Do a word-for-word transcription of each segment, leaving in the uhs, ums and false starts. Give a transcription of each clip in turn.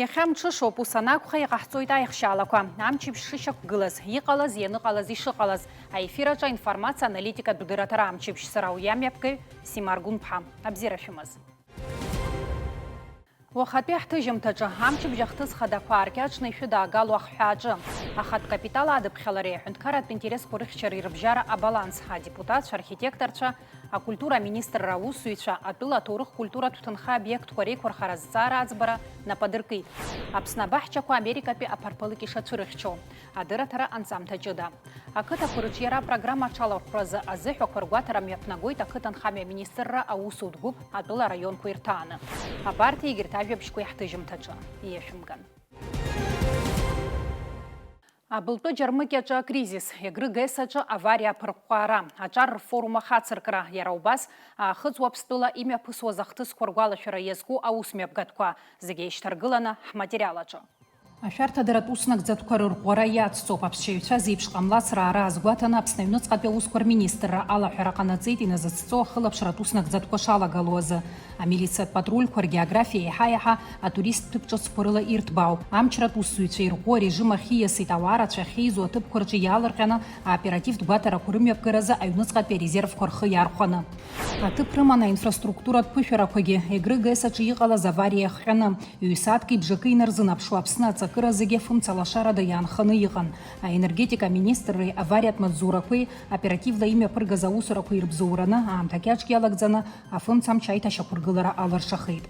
Иахьа мҽышоуп, ус анакәха, иҟаҳҵоит аихшьаалақәа. Амчыбжь шышьақәгылаз, иҟалаз, ианыҟалаз, ишыҟалаз. Аефир аҿы аинформациа аналитикатә дырраҭара амчыбжь, сара уи амҩаԥгаҩ Сима Аргәынԥҳа. Абзиара шәымаз. Уахатәи ҳҭыжьымҭаҿы, амчыбжь ахҭыс хадақәа ааркьаҿны ишәыдаагало ахҳәааҿы, ахатә капитал адыԥхьалареи аҳәынҭқарратә интересқәа рыхьчареи рыбжьара абаланс, адепутатцәа, архитекторцәа, акультура аминистрра аусзуҩцәа, атәыла аҭоурых-культуратә ҭынха обиектқәа реиқәырхара азҵаара аӡбара нап адыркит. Аԥсны абаҳчақәа Америкатәи аԥарԥылк ишацәырыхьчо, адырраҭара анҵамҭа ҷыда. Ақыҭақәа рыҿиара апрограмма аҽалархәразы азыҳәақәа ргәаҭара мҩаԥнагоит ақыҭанхамҩа аминистрра аусутә гәыԥ атәыла араионқәа ирҭааны. Абарҭ егьырҭ ажәабжьқәеи ҳҭыжьымҭаҿы иашәымган. Абылтәы Џьармыкьаҿы акризис, Егры ГЭС аҿы авариа аԥырҟәҟәаара, аҿар рфорум ахацыркра, иара убас Аахыҵ Уаԥстәыла имҩаԥысуаз ахҭысқәа ргәалашәара иазку аусмҩаԥгатәқәа, зегьы еишьҭаргыланы ҳматериал аҿы. Ашәарҭадаратә уснагӡатәқәа рырӷәӷәара иацҵоуп. Аԥсшьаҩцәа зеиԥш ҟамлац раара азгәаҭаны, Аԥсны аҩныҵҟатәи аусқәа рминистрра алаҳәара ҟанаҵеит иназыцҵо ахылаԥшратә уснагӡатәқәа шалагало азы. Амилициатә патрульқәа ргеографиа еиҳа-еиҳа атуристтә ҿыцқәа рыла ирҭбаауп. Амчратә усзуҩцәа ирӷәӷәо арежим ахь ииасит, ауаа рацәа ахьеизо аҭыԥқәа рҿы иаалырҟьаны, аоперативтә гәаҭарақәа рымҩаԥгаразы аҩныҵҟатәи арезервқәа рхы иархәаны. Аҭыԥ рыман аинфраструктуратә ԥышәарақәагьы, Егры ГЭС аҿы иҟалаз авариа иахҟьаны, ҩ-сааҭки бжаки инарзынаԥшуа Аԥсны аҵакыра зегьы фымца лашарада иаанханы иҟан. Аенергетика аминистрреи авариатә маҵзурақәеи оперативла имҩаԥыргаз аусурақәа ирыбзоураны, аамҭа кьаҿк иалагӡаны, афымцамч аиҭашьақәыргылара алыршахеит.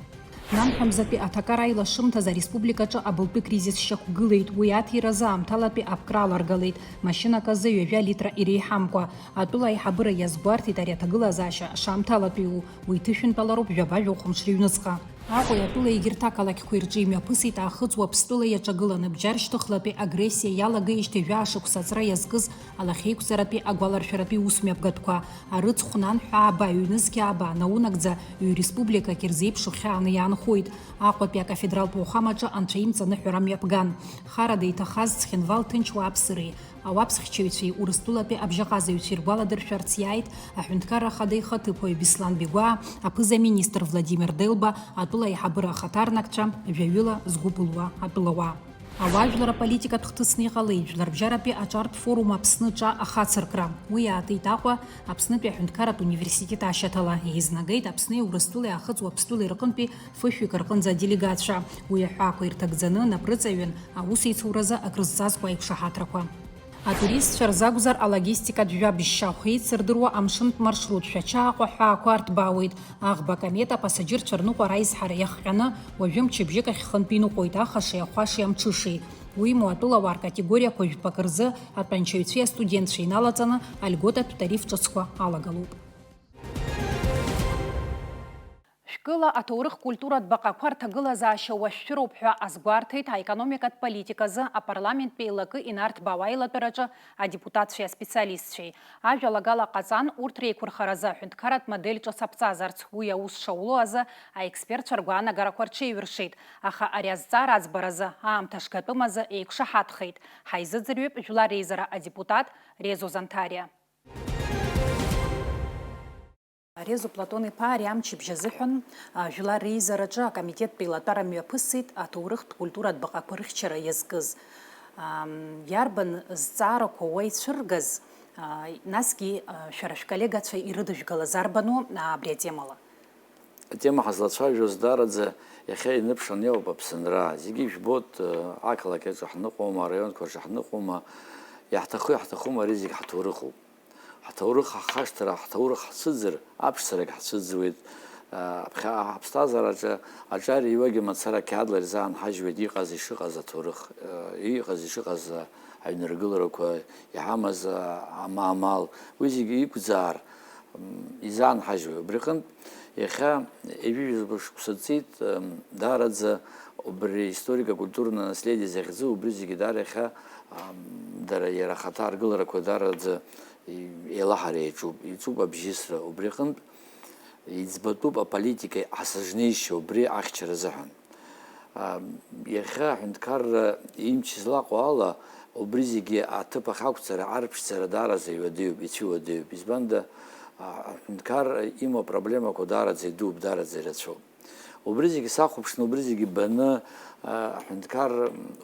Нанҳәа мзатәи аҭакар аилашымҭаз ареспубликаҿы абылтәы кризис шьақәгылеит, уи аҭиразы аамҭалатәи аԥкра аларгалеит, машьынак азы ҩажәа литра иреиҳамкәа. Атәыла аиҳабыра иазгәарҭеит ари аҭагылазаашьа шаамҭалатәиу, уи ҭышәынтәалароуп жәаба-жәохә мш рыҩныҵҟа. Аҟәеи атәылеи егьырҭ ақалақьқәеи рҿы имҩаԥысит Аахыҵ Уаԥстәыла иаҿагыланы бџьар шьҭыхлатәи агрессиа иалагеижьҭеи жәаа шықәса аҵра иазкыз алахьеиқәҵаратәи агәаларшәаратәи усмҩаԥгатәқәа, арыцхә нанҳәа ааба, ҩнызқьи ааба, наунагӡа ҩ-республикак ирзеиԥшу хьааны иаанхоит. Аҟәатәи акафедралтә уахәамаҿы анцәа имҵаныҳәара мҩаԥган. Харада иҭахаз Цхинвал ҭынч уааԥсыреи, ауаԥсхьчаҩцәеи Урыстәылатәи абжьаҟазаҩцәеи ргәаладыршәарц иааит аҳәынҭқарра ахада ихаҭыԥуаҩ Беслан Бигәаа, аԥыза-министр Владимир Делба, атәыла аиҳабыра ахаҭарнакцәа, жәаҩыла згәы былуа атәылауаа. Ауаажәлар аполитикатә хҭысны иҟалеит Жәларбжьаратәи аҿартә форум Аԥсны ҿа ахацыркра. Уи иаатит Аҟәа Аԥснытәи аҳәынҭқарратә университет ашьаҭала, еизнагеит Аԥсни Урыстәылеи Аахыҵ Уаԥстәылеи рҟынтәи фышәҩык рҟынӡа аделегатцәа. Уи аҳәаақәа ирҭагӡаны напрыҵаҩын аусеицуразы акрызҵазкуа аиқәшаҳаҭрақәа. Атуристцәа рзакәзар, алогистикатә жәабжь шьахә еицырдыруа амшынтә маршрут Шәача-Аҟәа ҳәаақәа арҭбаауеит. Аӷба комета апасаџьырцәа рныҟәара аизҳара иахҟьаны уажәы мчыбжьык ахь хынтә иныҟәоит ахашеи ахәашеи амҽышеи. Уимоу, атәылауаа ркатегориақәа жәпак рзы атәанчаҩцәеи астудентцәеи иналаҵаны альготатә тариф ҿыцқәа алагалоуп. Шәкыла аҭоурых-культуратә баҟақәа рҭагылазаашьа уашәшәыроуп ҳәа азгәарҭеит аекономикатә политиказы апарламенттәи еилакы инарҭбаау аилатәараҿы адепутатцәеи аспециалистцәеи. Ажәалагала ҟаҵан урҭ реиқәырхаразы аҳәынҭқарратә модель ҿыц аԥҵазарц. Уи аус шауло азы аекспертцәа ргәаанагарақәа рҽеиҩыршеит, аха ари азҵаара аӡбаразы аамҭа шгатәым азы еиқәшаҳаҭхеит. Ҳаизыӡырҩып Жәлар Реизара адепутат Резо Занҭариа. Резо Платон-иԥа ари амчыбжь азыҳәан, а, Жәлар Реизараҿы акомитеттә еилатәара мҩаԥысит аҭоурыхтә культуратә баҟақәа рыхьчара иазкыз. Ам, иарбан зҵаарақәа уа ицәыргаз, а, насгьы, а, шәара шәколлегацәа ирыдыжәгалаз арбану, а, абри атемала? Атема ҳазлацәажәоз даараӡа иахьа иныԥшын иоуп Аԥсынра. Зегьы ижәбоит, а, ақалақь аҿы ҳныҟәома, араионқәа рҿы ҳныҟәома, иаҳҭаху-иаҳҭахума, ари зегь ҳҭоурыхуп. Ҳҭоурых ҳахашҭра, ҳҭоурых ҳцәыӡыр, аԥшӡарагь ҳцәыӡуеит. Аԥхьа ҳаԥсҭазаараҿы аҿар иуагьы мацара қьаадла ирзаанҳажьуеит иҟаз ишыҟаз аҭоурых, иҟаз ишыҟаз аҩныргыларақәа, иҳамаз амаамал, уи зегьы иқәӡаар изаанҳажьуеит. Убри аҟынтә, иахьа ҩажәижәаба шықәса ҵит, даараӡа убри историко-культурное наследие захьӡу, убри зегьы даара иахьа, дара иара ахаҭа аргыларақәа даараӡа еилаҳара иаҿуп, иаҿуп абжьысра. Убри аҟынтә, иӡбатәуп аполитикеи асыжнеишьа убри ахьчара азыҳәан. Иахьа аҳәынҭқарра имч злаҟоу ала, убри зегьы аҭыԥ ахь ақәҵара, арԥшӡара даараӡа иуадаҩуп, ицәыуадаҩуп. Избанда, аҳәынҭқар имоу апроблемақәа даараӡа идууп, даараӡа ирацәоуп. Убри зегьы сахәаԥшны, убри зегьы баны, а, аҳәынҭқар, м,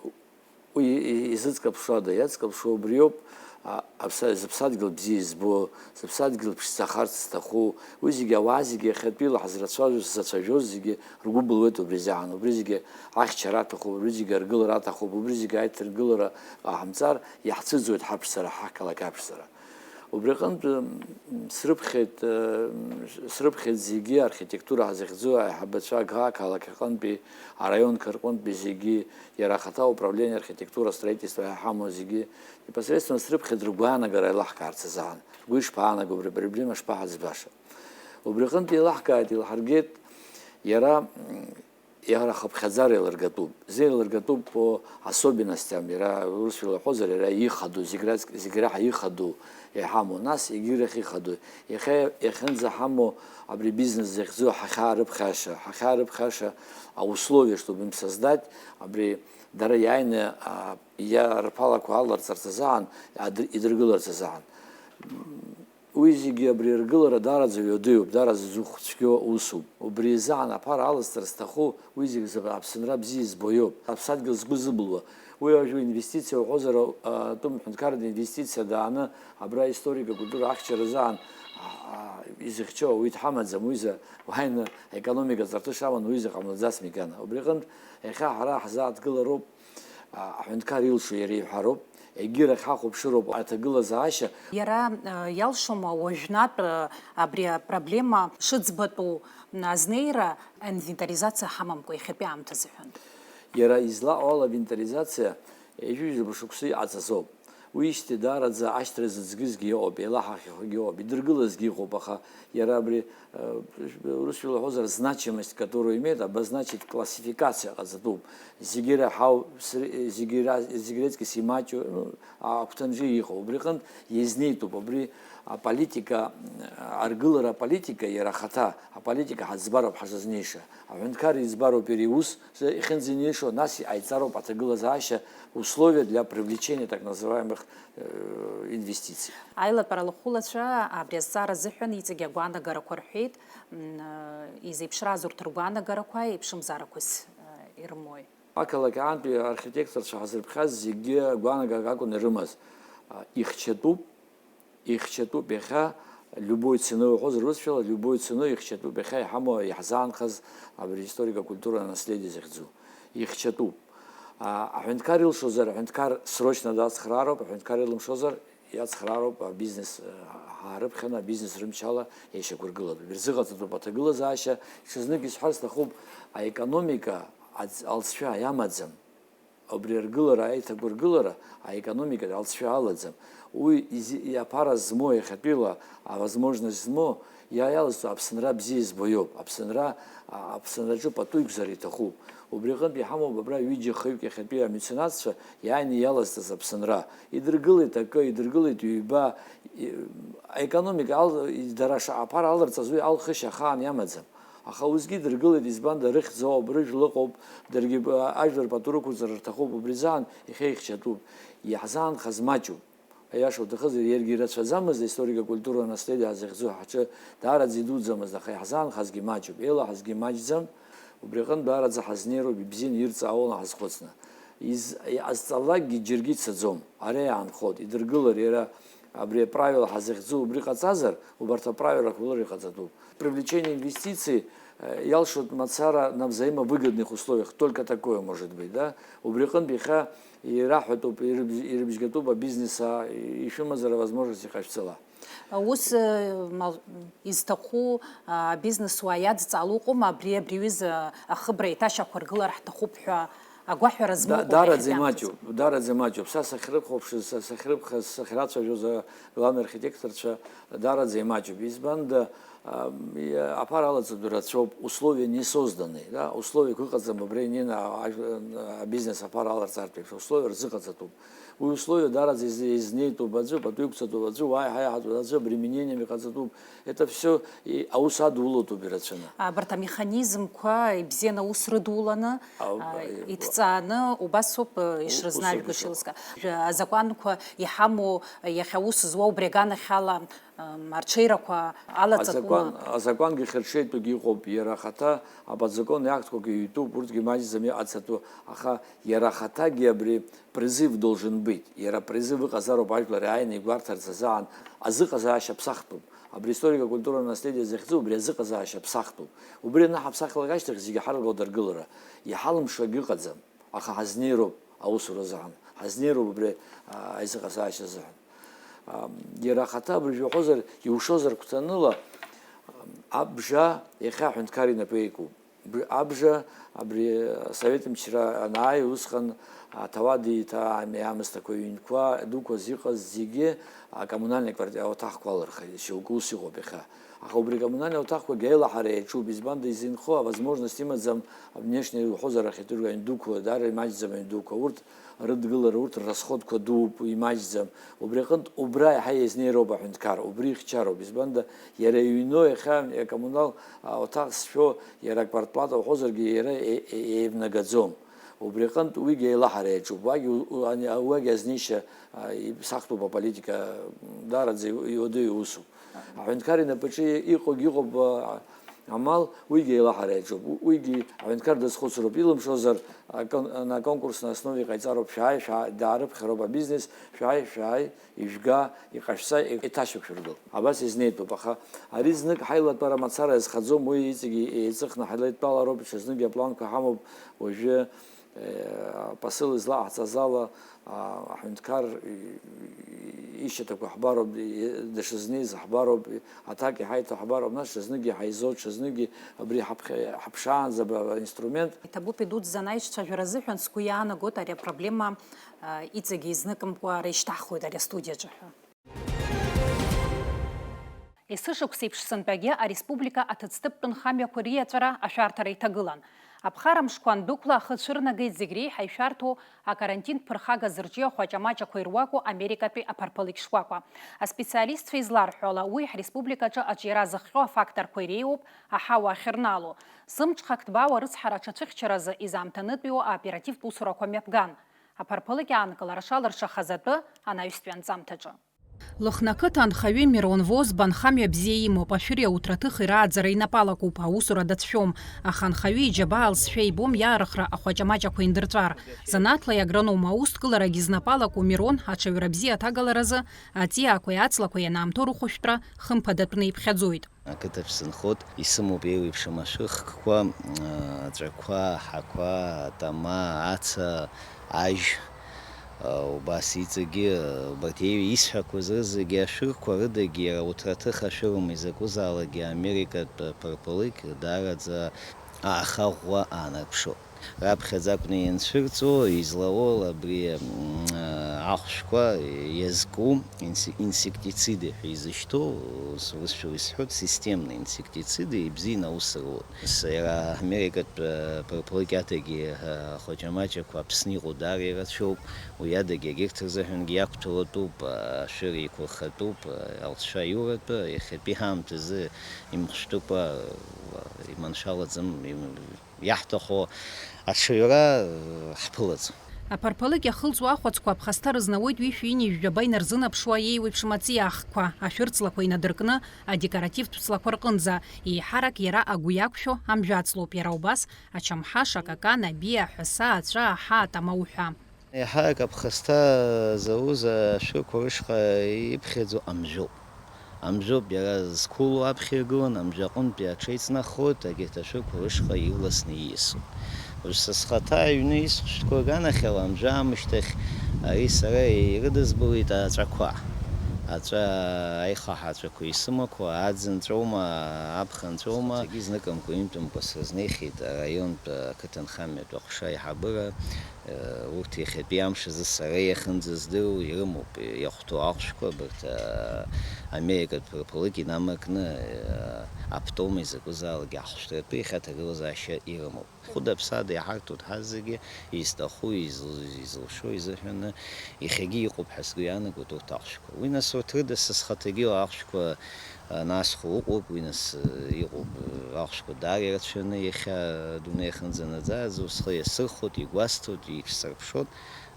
уи и-, изыҵкаԥшуада? Иаҵкаԥшуа убриоуп, а, аԥса-, зыԥсадгьыл бзиа избо, зыԥсадгьыл ԥшӡахарц зҭаху, уи зегьы, ауаа зегьы иахьатәиала ҳазрацәажәоз, зацәажәоз зегьы ргәы былуеит убри азыҳәан. Убри зегьы ахьчара аҭахуп, убри зегьы аргылара аҭахуп, убри зегьы аиҭаргылара ҟаҳамҵар, иаҳцәыӡуеит ҳаԥшӡара, ҳақалақь аԥшӡара. Убри аҟынтә, м, срыԥхьеит, э, срыԥхьеит зегьы архитектура ҳзыхьӡу аиҳабацәа, ақалақь аҟынтәи, араионқәа рҟынтәи зегьы, иара ахаҭа управление архитектура, строительство ҳәа иҳамоу зегьы, непосредственно срыԥхьеит ргәаанагара еилаҳкаарц азыҳәан. Ргәы ишԥаанаго, абри апроблема шԥаҳаӡбаша? Убри аҟынтә еилаҳкааит, еилҳаргеит, иара, м, Иара хыԥхьаӡара еилыргатәуп. Зны еилыргатәуп по особенностям, иара, урысшәала иҳәозар, иара ихадоу, зегь раҵк-, зегь раҳа ихадоу иҳамоу, нас егьирахь ихадоу. Иахьа, иахьынӡаҳамоу абри бизнес захьӡу ҳахьаарыԥхьаша, ҳахьаарыԥхьаша аусловия, чтобы им создать, абри дара иааины, а, иарԥалақәа аларҵарц азыҳәан, адр-, идыргыларц азыҳәан. Уи зегьы абри аргылара даараӡа ҩадоуп, даараӡа зыхә цәгьоу усуп. Убри азыҳәан аԥара аласҵар зҭаху уи зегь зыб-, Аԥсынра бзиа избо иоуп, аԥсадгьыл згәы зыбылуа. Уи уажәы инвестициа уҳәозар, а, атәым ҳәынҭқарратә инвестициа дааны абра историко-культура ахьчара азыҳәан, а, а, изыхьчо ауаҩы дҳамаӡам, уи за-, уааины аекономика ҵарҭыша аман уи изы ҟамлаӡац макьана. Убри аҟынтә, иахьа ҳара ҳзааҭгылароуп, а, аҳәынҭқар илшо иара иҳәароуп, егьирахь ҳахәаԥшыроуп аҭагылазаашьа. Иара, а, иалшома уажәнатә, а, абри апроблема шыӡбатәу азнеира, инвентаризациа ҳамамкәа иахьатәи аамҭазы ҳәан? Иара излаҟоу ала авентаризациа ҩажәижәаба шықәса иҟаҵазоуп. Уиижьҭеи даараӡа ашьҭра зыӡгьызгьы ыҟоуп, еилаҳахьахогьы ыҟоуп, идыргылазгьы ыҟоуп, аха иара абри, э, урысшәала иҳәозар, значимость, которую имеет, обозначить классификация ҟаҵатәуп. Зегьы ираҳау, сре-, зегьы ира-, зегь реиҵкыс имаҷу, ну, агәҭанжьы иҟоу. Убри аҟынтә иазнеитәуп, абри аполитика, аргылара аполитика, иара ахаҭа аполитика ҳаӡбароуп ҳашазнеиша. Аҳәынҭқар иӡбароуп иара иус, Ихьынӡаниашо, нас иҟаиҵароуп аҭагылазаашьа, условия для привлечения так называемых, э, инвестиций. Аилатәара лахәылацәа абри азҵаара азыҳәан иҵегь агәаанагарақәа рҳәеит. М, э, изеиԥшраз урҭ ргәаанагарақәа, еиԥшымзарақәас, э, ирымои? Ақалақь аҟынтәи архитекторцәа ҳазырԥхьаз зегьы гәаанагарак акәын ирымаз. А, ихьчатәуп, Ихьчатәуп иахьа, любой ценой уҳәозар, урысшәала, любой ценой ихьчатәуп иахьа иҳамоу, иаҳзаанхаз абри историко-культурное наследие захьӡу. Ихьчатәуп. А, аҳәынҭқар илшозар, аҳәынҭқар срочно дацхраароуп, аҳәынҭқар илымшозар, иацхраароуп, абизнес, а, ҳаарыԥхьаны, абизнес рымчала иашьақәыргылатәуп. Ирзыҟаҵатәуп аҭагылазаашьа, ҽазнык исҳәар сҭахуп, аекономика аӡ-, алҵшәа иамаӡам. Убри аргылара, аиҭагәа ргылара аекономикатә алҵшәа алаӡам. Уи изи-, аԥара змоу иахьатәиала авозможность змоу иа-, иалазҵо Аԥсынра бзиа избо иоуп. Аԥсынра, а-, Аԥсынраҿы пату иқәзар иҭахуп. Убри аҟынтә иҳамоуп абра ҩыџьа-хҩык иахьатәи амеценатцәа иааины иалазҵаз Аԥсынра. Идыргылеит акы, идыргылеит ҩба, и-, аекономика ал-, и-, дара ша-, аԥара аларҵаз уи алхышьа ахаан иамаӡам. Аха усгьы идыргылеит, избанда, рыхьӡ ауп, рыжәла ыҟоуп, даргьы, а, ажәлар пату рықәырҵар рҭахуп, убри азыҳәан иахьа ихьчатәуп. Иаҳзаанхаз маҷуп. Аиаша уҭахызар, иаргьы ирацәаӡамызт историко-культурное наследие ҳзыхьӡу ҳаҿы даараӡа идуӡӡамызт, аха иаҳзаанхазгьы маҷуп, еилаҳазгьы маҷӡам, убри аҟынтә даараӡа ҳазнеироуп, ибзианы ирҵаауаны ҳазхәыцны. Из-, иҟазҵалакгьы џьаргьы ицаӡом, ара иаанхоит, идыргылар иара Абри аправила ҳазыхьӡу убри ҟаҵазар, убарҭ аправилақәа улар иҟаҵатәуп. Привлечение инвестиций, э, иалшоит мацара на взаимовыгодных условиях, только такое может быть, да? Убри аҟынтә иахьа ираҳәатәуп, ирыб-, ирыбжьгатәуп абизнес, а, ишәымазар авозможность иҟашәҵала. Ус, э, мал-, изҭаху, а, абизнесуаа иадҵаала уҟоума, абри, абри аҩыза ахыбра еиҭашьақәыргылар ҳҭахуп ҳәа Агәаҳәара змоу Да-, ыҟоуп даараӡа иахьатәи аамҭазы. Имаҷуп, даараӡа имаҷуп. Са сахьрыхәаԥшыз, са сахьрыԥхьаз, сахьрацәажәоз, а, главный архитекторцәа даараӡа имаҷуп. Избанда, ам, и-, аԥара алаҵатәу рацәоуп, условия не созданные, да, условиақәа ыҟаӡам, абра инеины а-, ажә-, а-, абизнес аԥара аларҵартә еиԥш, условия рзыҟаҵатәуп. Уи условия даараӡа из-, изнеитәуп аӡәы, пату иқәҵатәуп аӡәы, уааи ҳаи ҳаҭ-, аӡәы обременением иҟаҵатәуп. Это всё и-, аус адулатәуп ирацәаны. Абарҭ амеханизмқәа ибзианы аус рыдуланы, Ау-, а, аи-, иҭҵааны убасоуп, э, у-, ус ишрызнаҩго ауп ишылзга. Жәа-, азакәанқәа иҳамоу, э, иахьа аус зуа убри аганахьала, М, арҽеирақәа алаҵатәума? Азакәан, азакәангьы хьырҽеитәугьы иҟоуп, иара ахаҭа аподзаконни актқәагьы ҩтәуп, урҭгьы маҷӡам иҟаҵатәу, аха иара ахаҭагьы абри призыв должен быть, иара призыв ыҟазароуп ажәлар иааины игәарҭарц азыҳәан азыҟазаашьа ԥсахтәуп. Абри историко-культурное наследие захьӡу убри азыҟазаашьа ԥсахтәуп. Убри анаҳаԥсахлак ашьҭахь зегьы ҳаргылоит аргылара. Иҳалымшо акгьы ыҟаӡам, аха ҳазнеироуп аусура азыҳәан, ҳазнеироуп убри, а, аизыҟазаашьа азыҳәан. А, иара ахаҭа абыржәы уҳәозар, иушозар гәҭаныла, а, абжа иахьа аҳәынҭқар инапы иаикуп. Б-, абжа абри асовет мчра анааи, усҟан аҭауад иҭа-, ами-, аамысҭақәа, ҩнқәа дуқәа зыҟаз зегьы акоммунальный кварти-, ауаҭахқәа алырхит, шьоукы ус иҟоуп иахьа. Аха убри акоммунальный ауаҭахқәагьы аилаҳара иаҿуп, избанда изинхо авозможность имаӡам, внешне уҳәозар, архитектура аҩн дуқәа, даара имаҷӡам аҩн дуқәа, урҭ рыдгылара, урҭ ррасходқәа дууп, имаҷӡам. Убри аҟынтә, убра иаҳа иазнеироуп аҳәынҭқар, убри ихьчароуп, избанда иара иҩноу иахьа акоммунал ауаҭах зшәо, иара аквартплата уҳәозаргьы иара е-, е-, еивнагаӡом. Убри аҟынтә уигьы аилаҳара иаҿуп. Уагьы у-, у-, ани-, уагьы азнеишьа, а, иԥсахтәуп аполитика, даараӡа иу-, иуадаҩу усуп. Аҳәынҭқар инапаҿы иҟоугьы ыҟоуп, а, амал, уигьы аилаҳара иаҿуп. У-, уигьы аҳәынҭқар дазхәыцроуп. Илымшозар, акон-, на конкурсной основе иҟаиҵароуп, шәааи, шәааи, даарыԥхьароуп абизнес, шәааи, шәааи, ижәга, иҟашәҵа, иҭашәақәшәыргыл. Абас изнеитәуп, аха ари знык ҳаилатәара мацара иазхаӡом, уи иҵегьы еиҵыхны ҳаилеидтәалароуп, ҽазныкгьы апланқәа ҳамоуп, уажәы, э, апосыл излаҟаҳҵаз ала, а, аҳәынҭқар и-, ишьаҭақәа ҳбароуп, и-, дышзнеиз ҳбароуп, аҭак иҳаиҭо ҳбароуп, нас ҽазныкгьы ҳаизо, ҽазныкгьы абри ҳаԥхьа-, ҳаԥшаанӡа абра аинструмент. Иҭабуп идуӡӡан аишьцәажәара азыҳәан, сгәы иаанагоит ари апроблема, а, иҵегьы изныкымкәа реишьҭаҳхуеит ари астудиаҿы ҳәа. Есышықәсеиԥш сынтәагьы ареспублика аҭыӡҭыԥтә нхамҩақәа риаҵәара ашәарҭара иҭагылан. Аԥхара мшқәа андәықәла ахы цәырнагеит зегь реиҳа ишәарҭоу акарантинтә ԥырхага зырҿио ахәаҷамаҷақәа ируаку Америкатәи аԥарԥылик шкәакәа. Аспециалистцәа изларҳәо ала, уи ҳреспубликаҿы аҿиара зыхҟьо афакторқәа иреиуоуп аҳауа ахьырнало. Зымҽхак ҭбаауа рыцҳара аҽацәыхьчаразы изаамҭанытәиу аоперативтә усурақәа мҩаԥган. Аԥарԥылик аанкылара шалыршахаз атәы анаҩстәи анҵамҭаҿы. Лыхны ақыҭа анхаҩы Мирон Возба нхамҩа бзиа имоуп, ашәыри ауҭраҭыхи рааӡара инапы алакуп, аусура дацәшәом, аха анхаҩы иџьабаа алҵшәа ибом иаарыхра ахәаҷамаҷақәа индырҵәар. Занааҭла иагроном аусҭкыларагьы знапы алаку Мирон аҽаҩра бзиа аҭагаларазы аҵиаақәеи аҵлақәеи ианаамҭоу рыхәышәтәра хымԥадатәны иԥхьаӡоит. Ақыҭаҿ сынхоит, исымоуп еиуеиԥшым ашәырхқәа, аҵәақәа, аҳақәа, атама, аца, ажь, убас иҵегьы, убарҭ еиуеиԥшым исҳәақәоз рызегьы ашәырқәа рыдагьы иара уҭраҭых ашәырума изакәызаалакгьы Америкатә ԥырԥылик даараӡа аахаӷәӷәа аанарԥшуа. Раԥхьаӡа акәны ианцәырҵуа, излауоу абри, м, ахәшәқәа иазку инсе-, инсектициды ҳәа изышьҭоу, ус, урысшәала исҳәоит, системный инсектициды ибзианы аус руеит. Ус, иара Америкатә, э, ԥырԥылик адагьы, э, ахәаҷамаҷақәа Аԥсны иҟоу даара ирацәоуп, уи адагьы егьырҭ рзыҳәангьы иақәҭәалатәуп, э, ашәыр еиқәырхатәуп, э, алҵшәа аиуратәы, иахьатәи ҳаамҭазы имхәшәтәыкәа, э, иманшәалаӡам, им-, Иаҳҭаху аҽаҩра, э, ҳԥылаӡом. Аԥарԥалыкь иахылҵуа ахәацқәа аԥхасҭа рызнауеит ҩышәи ҩынҩажәи жәаба инарзынаԥшуа еиуеиԥшым аҵиаахкқәа, ашәырҵлақәа инадыркны, адекоративтә ҵлақәа рҟынӡа, еиҳарак иара агәы иақәшәо амжәа аҵлоуп, иара убас ачамҳаш, акакан, абиа, аҳәаса, аҵәа, аҳа, атама уҳәа. Еиҳарак аԥхасҭа зауз ашәырқәа рышҟа иԥхьаӡо амжәоуп. Амжәоуп иара зқәыло аԥхьа игылан, амжәаҟынтәи аҽеиҵнахуеит, егьырҭ ашәырқәа рышҟа ирласны ииасуеит. Уажә са схаҭа аҩны исхәшәтәқәоу аганахьала, амжәа аамышьҭахь ари сара ирыдызбалеит аҵәақәа. Аҵәа аихаҳаҵәақәа исымақәа, аӡынҵәоума, аԥхынҵәоума, зегьы зныкымкәа-ҩынтәымкәа срызнеихьеит араионтә ақыҭанхамҩатә аҟәша аиҳабыра. Урҭ иахьатәи амш азы сара иахьынӡаздыруа ирымоуп, иахәҭоу ахәшәқәа абарҭ, а, Америкатә ԥырԥылык инамакны, а, аптом изакәызаалакгьы ахәшәтәратәы иахьа аҭагылазаашьа ирымоуп. Хәыда-ԥсада иҳарҭоит ҳазегьы, изҭаху, изл-, изылшо изыҳәаны иахьагьы иҟоуп ҳәа сгәы иаанагоит урҭ ахәшәқәа. Уи нас урҭ рыда са схаҭагьы ахәшәқәа насхо ыҟоуп, уи нас, э, иҟоуп, э, ахәшәқәа даара ирацәаны иахьа адунеи ахьынӡанаӡааӡо, схы иасырхәоит, игәасҭоит, иҽсырԥшуеит,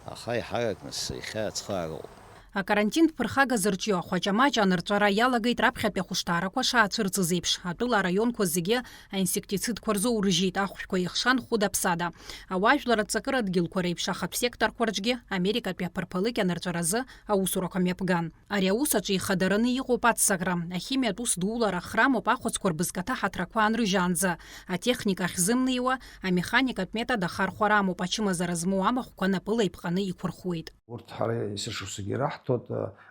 аха еиҳарак нас иахьа ацхыраара ыҟоуп. Акарантинтә ԥырхага зырҿио ахәаҷамаҷ анырҵәара иалагеит раԥхьатәи ахәышҭаарақәа шаацәырҵыз еиԥш. Атәыла араионқәа зегьы аинсектицидқәа рзоурыжьит, ахәшәқәа еихшан хәыда-ԥсада. Ауаажәлар аҵакыра дгьылқәа реиԥш ахатә секторқәа рҿгьы Америкатәи аԥырԥалыкь анырҵәаразы аусурақәа мҩаԥган. Ари аус аҿы ихадараны иҟоуп аццакра, ахимиатә ус дуулара, храмоуп ахәыцқәа рбызкаҭа ҳаҭрақәа анрыжьаанӡа, атехника ахьзымнеиуа, амеханикатә метод ахархәара амоуп, ачымазара змоу амахәқәа напыла иԥҟаны иқәырхуеит. Урҭ ҳара есышықәсагьы ираҳҭоит,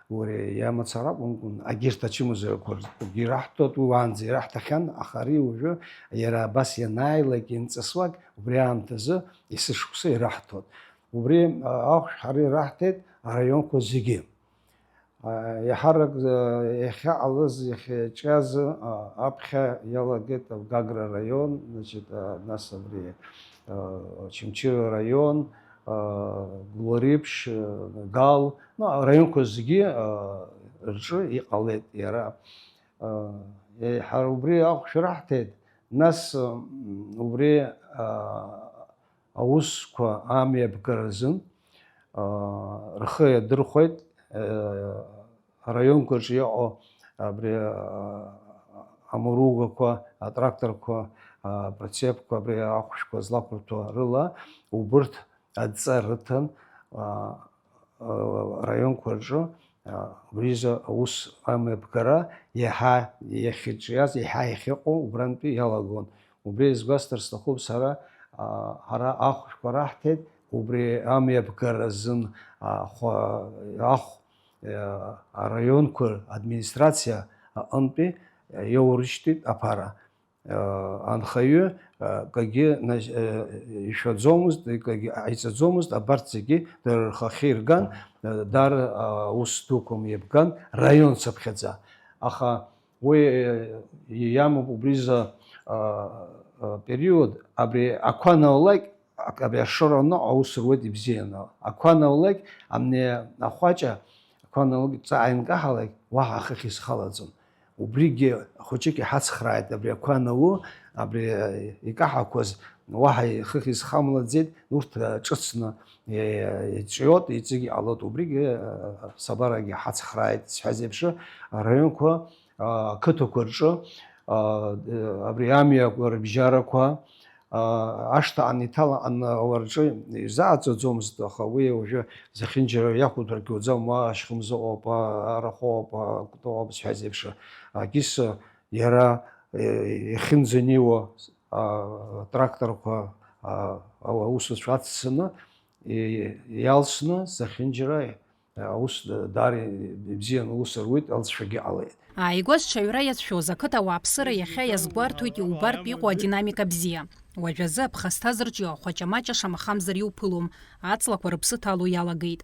уи иамацара акәымкәан, агьырҭ ачымазарақәа ргьы ираҳҭоит, уи уаанӡа ираҳҭахьан, аха ари уажәы иара абас ианааилак, ианҵысуак, убри аамҭазы есышықәса ираҳҭоит. Убри, а, ахәшә ҳара ираҳҭеит араионқәа зегьы. А, еиҳарак, а, иахьаҟалаз, иахьаҿиаз, а, аԥхьа иалагеит Гагра араион, значит, а, нас абри, а, Очамчыра араион, а, Гәлариԥшь, а, Гал, ну, араионқәа зегьы, а, рҿы иҟалеит иара. А, еиҳа убри ахәшә раҳҭеит, нас, м, убри, а, аусқәа амҩаԥгаразын, аа, рхы иадырхәеит, аа, араионқәа рҿы иҟоу абри, аа, амаругақәа, атракторқәа, аа, прицепқәа, абри ахәшәқәа злақәырҭәо рыла, убырҭ адҵа рыҭан, аа, аа, араионқәа рҿы, аа, убризы аус амҩаԥгара иаҳа иахьыҿиаз, иаҳа иахьыҟоу убрантәи иалагон. Убри изгәасҭар сҭахуп сара, а, ҳара ахәшәқәа раҳҭеит, убри амҩаԥгара азын, а, хәа-, ахә-, а, араионқәа администрациа аҟынтәи иоурышьҭит аԥара. А, анхаҩы, а, акгьы наз-, а, ишәаӡомызт, акгьы ҟаиҵаӡомызт, абарҭ зегьы дара рхахьы ирган, а, даара, а, ус дуқәа мҩаԥган, раион цыԥхьаӡа. Аха Уи, э, иамоуп убризы, а, а, период, абри ақәа анаулак, ак-, абри ашоура анаҟа аус руеит ибзианы. Ақәа анаулак, амни ахәаҷа, ақәа анаулак ҵаҟа инкаҳалак, уаҳа ахыхь изхалаӡом. Убригьы ахәыҷык иҳацхрааит, абри ақәа анауу, абри, э, икаҳақәаз уаҳа ихыхь изхамлаӡеит, урҭ, э, ҿыцны, э, иҿиот, иҵегь иҟалоит. Убригьы, э, аԥсабарагьы ҳацхрааит, сҳәаз еиԥш, араионқәа, а, ақыҭақәа рҿы, а, абри амҩақәа рыбжьарақәа, а, ашҭа аниҭала, ан-, ауаа рҿы ирзааӡаӡомызт, аха уи уажәы зехьынџьара иахәоуп, ргьуӡам, уа ашьхымза ыҟоуп, а, арахә ыҟоуп, а, акәты ыҟоуп, сҳәаз еиԥш, а, Кьыса иара, е-, иахьынӡаниуа, а, тракторқәа, а, аусуцәа аццаны, и-, иалсны зехьынџьара Аус даара ибзианы аус руеит, алҵшәагьы ҟалеит. Ааигәа зҽаҩра иацәшәоз ақыҭа ауааԥсыра иахьа иазгәарҭоит иубартә иҟоу адинамика бзиа. Уажәазы аԥхасҭа зырҿио ахәаҷамаҷа шамахамзар иуԥылом, аҵлақәа рыԥсы ҭало иалагеит.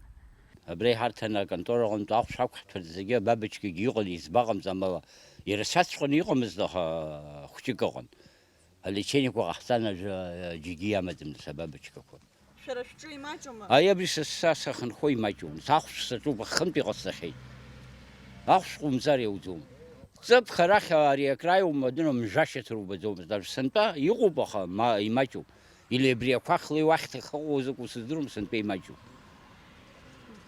Абра иҳарҭаны аконтора аҟынтә ахәшә ақәҳҭәарц зегьы абабочкагьы иҟан, избаҟамҵа, амала ирацәаҵәҟьаны иҟамызт, аха хәҷык ыҟан. Аличениқәа ҟаҳҵан, ажәа, џьгьы иамаӡамызт абабочкақәа. Шәара шәҿы имаҷума? Аи, абри са, са сахынҳәуа имаҷума. Сахәшә саҿуп, ахынтә иҟасҵахьеит. Ахәшә ҟоумҵар иауӡом. Ҵыԥх арахь ари акраиума, адыруа мжәашьаҭыр убаӡомызт. Даже сынтәа иҟоуп, аха ма-, имаҷуп. Или абри ақәа хлеи уахь ҭахыҟоу закәу сыздыруам, сынтәа имаҷуп.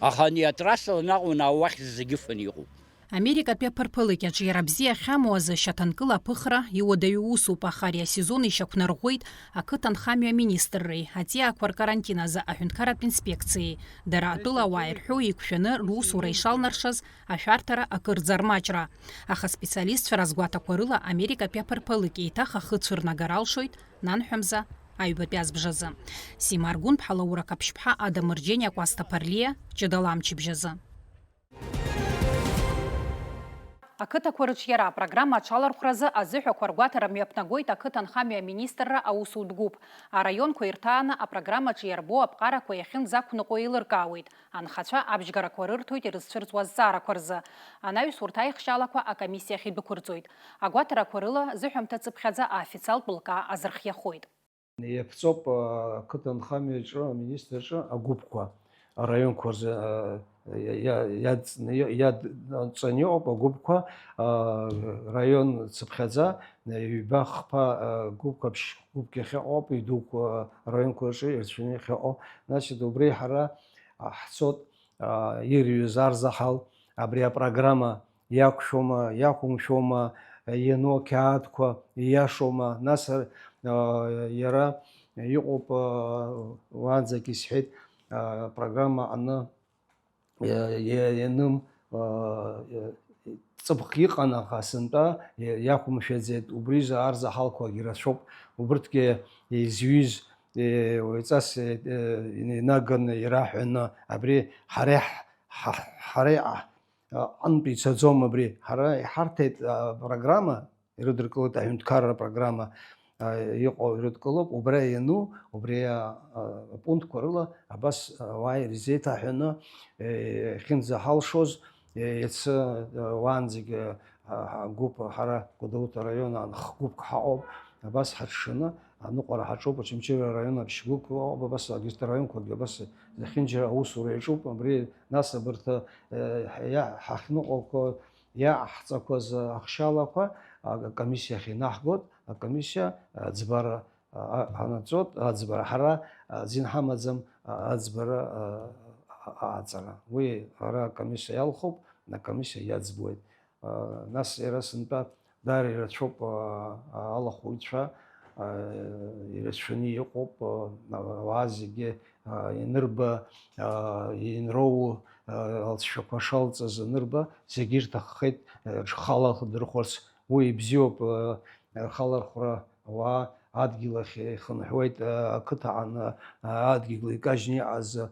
Аха ани атрассала наҟ уанаауа уахь зегьы фаны иҟоуп. Америкатәи аԥырԥылыкьаҿ иара бзиа ахьамоу азы шьаҭанкыла аԥыхра иуадаҩу усуп, аха ари асезон ишьақәнарӷәӷәеит ақыҭанхамҩа аминистрреи аҵиаақәа ркарантин азы аҳәынҭқарратә инспекциеи. Дара атәылауаа ирҳәо еиқәшәаны русура ишалнаршаз ашәарҭара акырӡа рмаҷра. Аха аспециалистцәа разгәаҭақәа рыла Америкатәи аԥырԥылыкь еиҭах ахы цәырнагар алшоит, нанҳәамза, аҩбатәи азбжазы. Сима Аргәынԥҳа, Лаура Қаԥшьԥҳа, Ада Мырџьениа, Кәасҭа Ԥарлиа, Ҷыдала амчыбжьазы. Ақыҭақәа рыҿиара апрограмма аҽалархәразы азыҳәақәа ргәаҭара мҩаԥнагоит ақыҭанхамҩа аминистрра аусутә гәыԥ. Араионқәа ирҭааны апрограммаҿы иарбоу аԥҟарақәа иахьынӡақәныҟәо еилыркаауеит. Анхацәа абжьгарақәа рырҭоит ирызцәырҵуа азҵаарақәа рзы. Анаҩс урҭ аихшьалақәа акомиссиахь идәықәырҵоит. Агәаҭарақәа рыла зыҳәамҭа цыԥхьаӡа аофициалтә лкаа азырхиахоит. Иаԥҵоуп, а, ақыҭанхамҩаҿы, аминистрраҿы агәыԥқәа, араионқәа рзы, а, иа-, иа-, иадҵны, иа-, иадҵаны иҟоуп агәыԥқәа, а, раион цыԥхьаӡа, ҩба-хԥа, а, гәыԥқәа, ԥшь-гәыԥк иахьыҟоуп, идуқәа, араионқәа рҿы ирацәаны иахьыҟоу. Значит, убри ҳара, а, ҳцоит, ирҩыз арзаҳал абри апрограмма иақәшәома, иақәымшәома, иану ақьаадқәа ииашоума, нас, иара иҟоуп, уаанӡагь исҳәеит, апрограмма аҟны иа-, иа-, ианым, ҵыԥх иҟан, аха сынтәа иа-, иақәымшәаӡеит, убризы арзаҳалқәагь рацәоуп, убырҭгьы изҩыз, уаҩҵас инаганы ираҳәаны, абри ҳара иаҳ-, ҳа-, ҳара иаҳ-, аҟынтә ицаӡом абри. Ҳара иҳарҭеит апрограмма, ирыдыркылеит аҳәынҭқарра программа, а, иҟоу ирыдкылоуп, убра иану, убри, а, а, апунктқәа рыла абас, а, ауаа ирзеиҭаҳәаны, е, иахьынӡаҳалшоз, е, иацы, а, уаанӡагьы, а, ҳгәыԥ, ҳара Гәдоуҭа араион аан х-гәыԥк ҳаҟоуп, абас ҳаҽшаны аныҟәара ҳаҿуп, Очамчыра араион аԥшьгәыԥ ыҟоуп, абас егьырҭ араионқәагьы абас зехьынџьара аусура иаҿуп, абри нас абарҭ, е, ҳа-, ҳахьныҟәақәо, иаҟаҳҵақәаз ахшьалақәа акомиссиахь инаҳгоит, акомиссиа аӡбара, а, анаҵоит, аӡбара, ҳара, а, азин ҳамаӡам, а, аӡбара, а, а, аҟаҵара. Уи ара акомиссиа иалхуп, акомиссиа иаӡбуеит. А, нас иара сынтәа даара ирацәоуп, а, а, алахәыҩцәа, а, ирацәаны иҟоуп, а, ауаа зегьы, а, ианырба, а, инроу, а, алҵшәақәа шалҵыз анырба, зегьы ирҭаххеит, а, рхала дырхәарц. Уи ибзиоуп, а, рхалархәра ауаа адгьыл ахь ихынҳәуеит, а, ақыҭа аҟны, а, адгьыл икажьны иҟаз, а,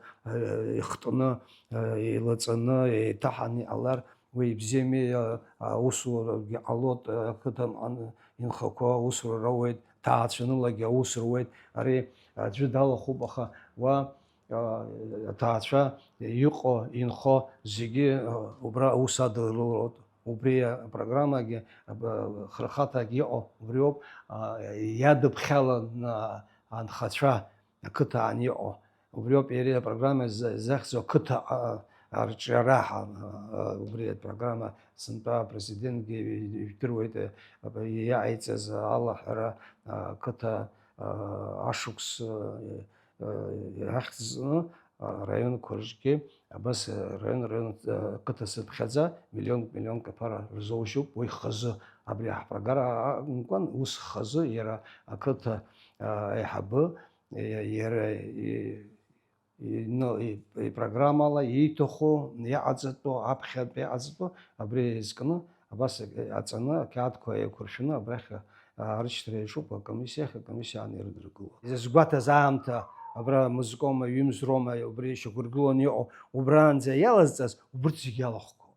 ихтны, а, илаҵаны, еиҭаҳаны иҟалар, уи ибзиами, а, аусурагьы ҟалоит, а, ақыҭан ан-, инхақәа аусура роуеит, ҭаацәанылагьы аус руеит, ари аӡәы далахәуп, аха уа, а, аҭаацәа иҟоу, инхо зегьы, а, убра аус адылалоит. Убри апрограммагьы, а, хырхаҭагьы иҟоу убриоуп, а, иадыԥхьаланы анхацәа ақыҭа аан иҟоу. Убриоуп иара апрограмма за-, захьӡу ақыҭа, а, арҿиара ҳа-, а, убри апрограмма сынтәа апрезидентгьы ижәдыруеит, а, иаҟаиҵаз алаҳәара, а, ақыҭа, а, ашықәс, а, а, иахьӡны, а, араионқәа рҿгьы абас, а, раион, раион, а, ақыҭа зыԥхьаӡа миллионк, миллионк аԥара рзоужьуп, уи хазы абри ҳпрограмма акәымкәан, ус хазы иара ақыҭа, а, аиҳабы, иа-, иара и-, ину-, и-, ипрограммала ииҭаху, иҟаҵатәу, аԥхьатәи иҟаҵатәу, абри изкны, абас аҵаны, ақьаадқәа еиқәыршәаны, абрахь, а, арышьҭра иаҿуп акомиссиахь, акомиссиа аан ирыдыркыло. Изызгәаҭаз аамҭа, абра мызкома, ҩымз роума, убри ишьақәыргыланы иҟоу, убраанӡа иалазҵаз, убырҭ зегьы алахәқәоуп.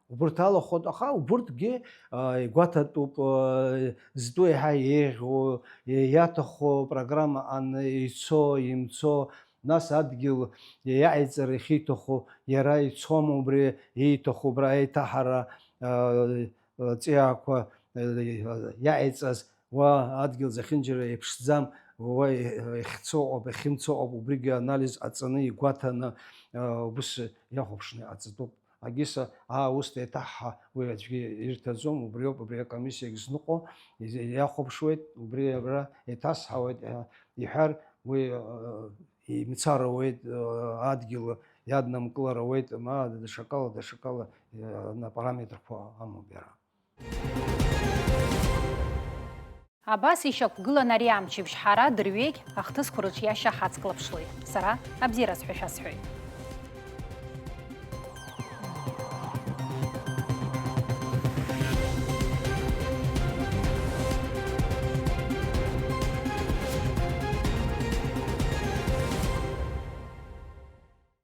Убырҭ алахәхоит, аха убырҭгьы, а, игәаҭатәуп, а, зтәу еиҳа еиӷьу, иаҭаху программа ан-, ицо, имцо, нас адгьыл иаҟаиҵар иахьиҭаху, иара ицома убри ииҭаху, убра аиҭаҳара, а, ҵиаақәа, а, иаҟаиҵаз, уа адгьыл зехьынџьара еиԥшӡам, уа ихьцо ыҟоуп, иахьымцо ыҟоуп, убригьы анализ ҟаҵаны, игәаҭаны, а, убыс иахәаԥшны иҟаҵатәуп. Агиса, аа, ус деиҭаҳҳа, уи аӡәгьы ирҭаӡом, убриоуп абри акомиссиагь зныҟәо, иахәаԥшуеит, убри абра еиҭасҳауеит, а, иҳәар, уи, а, имцар ауеит, а, адгьыл иаднамкылар ауеит, ма даҽакала, даҽакала, а, апараметрқәа амоуп иара. Абас ишьақәгылан ари амчыбжь, ҳара дырҩегь ахҭысқәа рыҿиашьа ҳацклаԥшлоит. Сара абзиараз ҳәа шәасҳәоит.